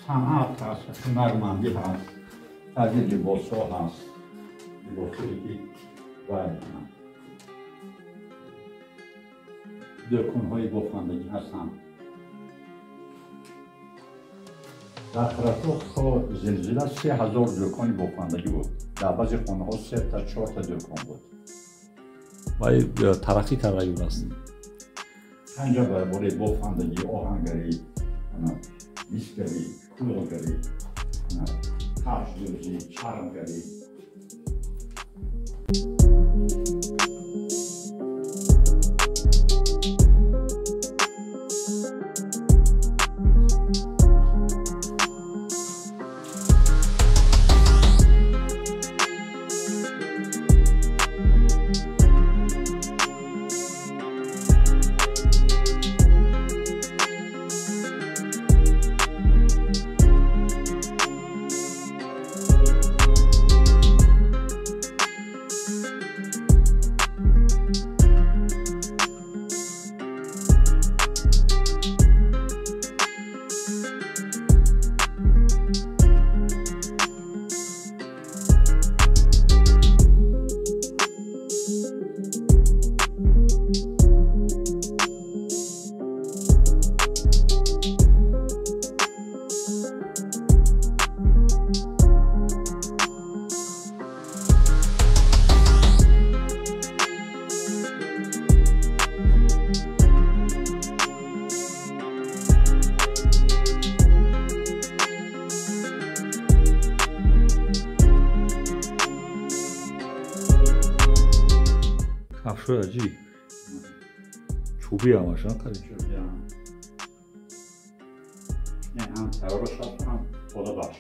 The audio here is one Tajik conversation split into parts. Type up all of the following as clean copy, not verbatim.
Санъат ҳаст, ҳунармандӣ ҳаст, тарзи либосҳо ҳаст, либосҳое ки вай мекунанд. Дӯконҳои бофандагӣ ҳастанд. Дар Қаратоғ то зилзила 3000 дӯкони бофандагӣ буд. Дар баъзе хонаҳо 3 та 4 та дӯкон буд. Вай тараққӣ кардагӣ будааст. Ҳанҷа бораи бофандагӣ, оҳангарӣ, мисгарӣ, кулолгарӣ, кафшдӯзӣ, чармгарӣ. Кафшои аҷиб. Чӯби ҳамаш, қариб. Чӯби, не, ҳам тайёраш ҳаст, ҳам подабаш.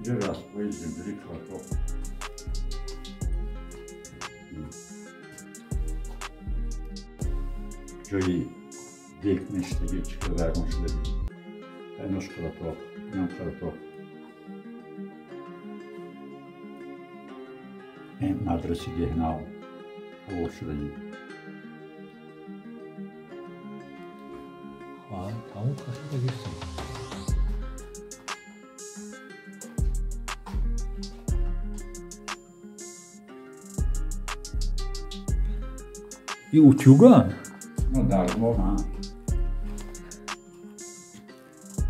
Инҷо расмҳои зиндури Қаратоғ. Ҷои дек мештагӣ чӣ қадр вайрон шуда буд. Инош Қаратоғ, инам Қаратоғ. Ин мадрасаи деҳнав ҳаво шудагӣ. Тамом кашида гирифтем. И утюган? Ну, дарзмол, ҳа.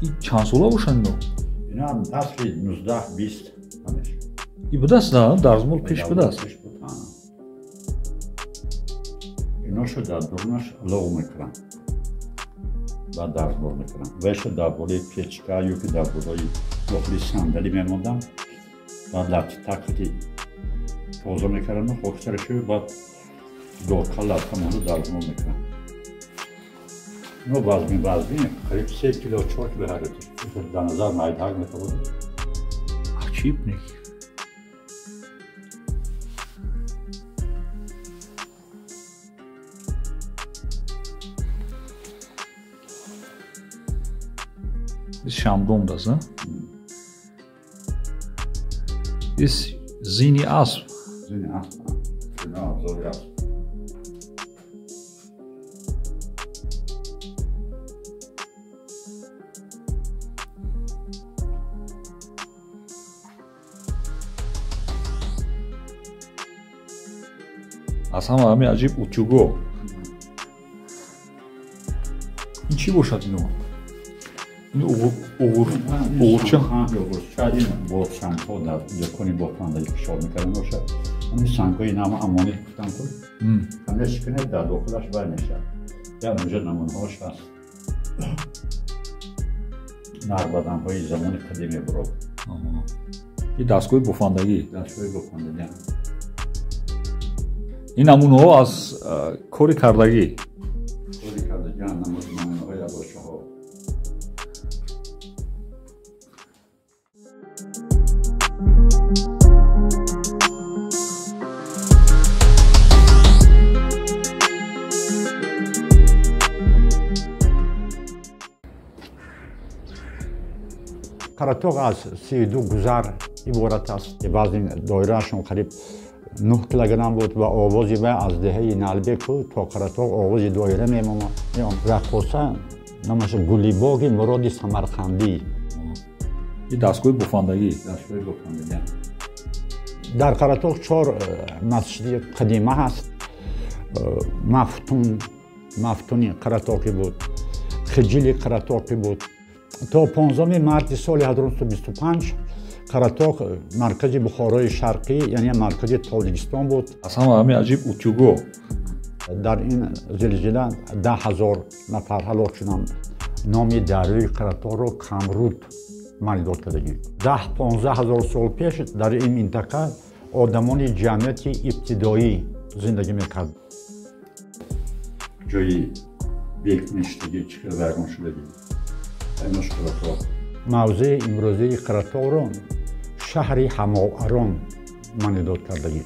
И чанд сола бошанд ино? Ино асри 19-20 ҳамеш. И будааст, на? Дарзмол пеш будааст? Пеш буд, ҳа. Иношо дар дурунаш лоғ мекунанд. Баъд дарзмол мекунанд. Вайшо дар болои печка ё ки дар болои дохили сандалӣ мемонданд. Баъд латти такати тоза мекардану хокистарашо, баъд дорка латта монда дарзмол мекунанд. Ино вазмин вазмин қариб 3 кило, 4 кило ҳаракат дар назар майдаак метавонад. Аҷиб не. Шамдон даст, ис зини асп. Зини асп, ино абзори асп. Аз ҳама ҳамин аҷиб утюго. Ин чӣ бошад ино? Ин уғурча? Шояд ин бо сангҳо дар дӯкони бофандагӣ фишор мекардан бошад. Ҳамин сангҳои нама амонит гуфтам ку, ҳамин шиканед, дар дохилаш вай мешавад. Як онҷо намунаҳош ҳаст. Нарбаданҳои замони қадим мебурод. Ин дастгоҳи бофандагӣ? Дастгоҳи бофандагӣ. Ин намунаҳо аз кори кардагӣ? Кори кардагӣ, намунаҳои абошаҳо. Қаратоғ аз 32 гузар иборат аст. Вазни доираашон қариб 9 килограмм буд ва овози вай аз деҳаи Налбеку то Қаратоғ овози доира мемомад. Раққоса номаш Гулибоғи Муроди Самарқандӣ. Ин дастгоҳи бофандагӣ. Дастгоҳи бофандагӣ. Дар Қаратоғ чор масҷиди қадима ҳаст. Мафтун, Мафтуни Қаратоқӣ буд, Хиҷили Қаратоқӣ буд. То 15 марти соли 1925 Қаратоқ маркази Бухорои Шарқӣ, яъне маркази Тоҷикистон буд. Аз ҳама ҳамин аҷиб утюго. Дар ин зилзила 10 000 нафар ҳалок шуданд. Номи дарёи Қаратоқро Камруд маълидод кардагӣ. 10-15 ҳазор сол пеш дар ин минтақа одамони ҷамъияти ибтидоӣ зиндагӣ мекард. Ҷои бекништагӣ чӣ хел вайрон шудагӣ. Айнош Қаратоқ. Мавзеи имрӯзии Қаратоқро шаҳри Ҳамоарон маънидод кардагӣ.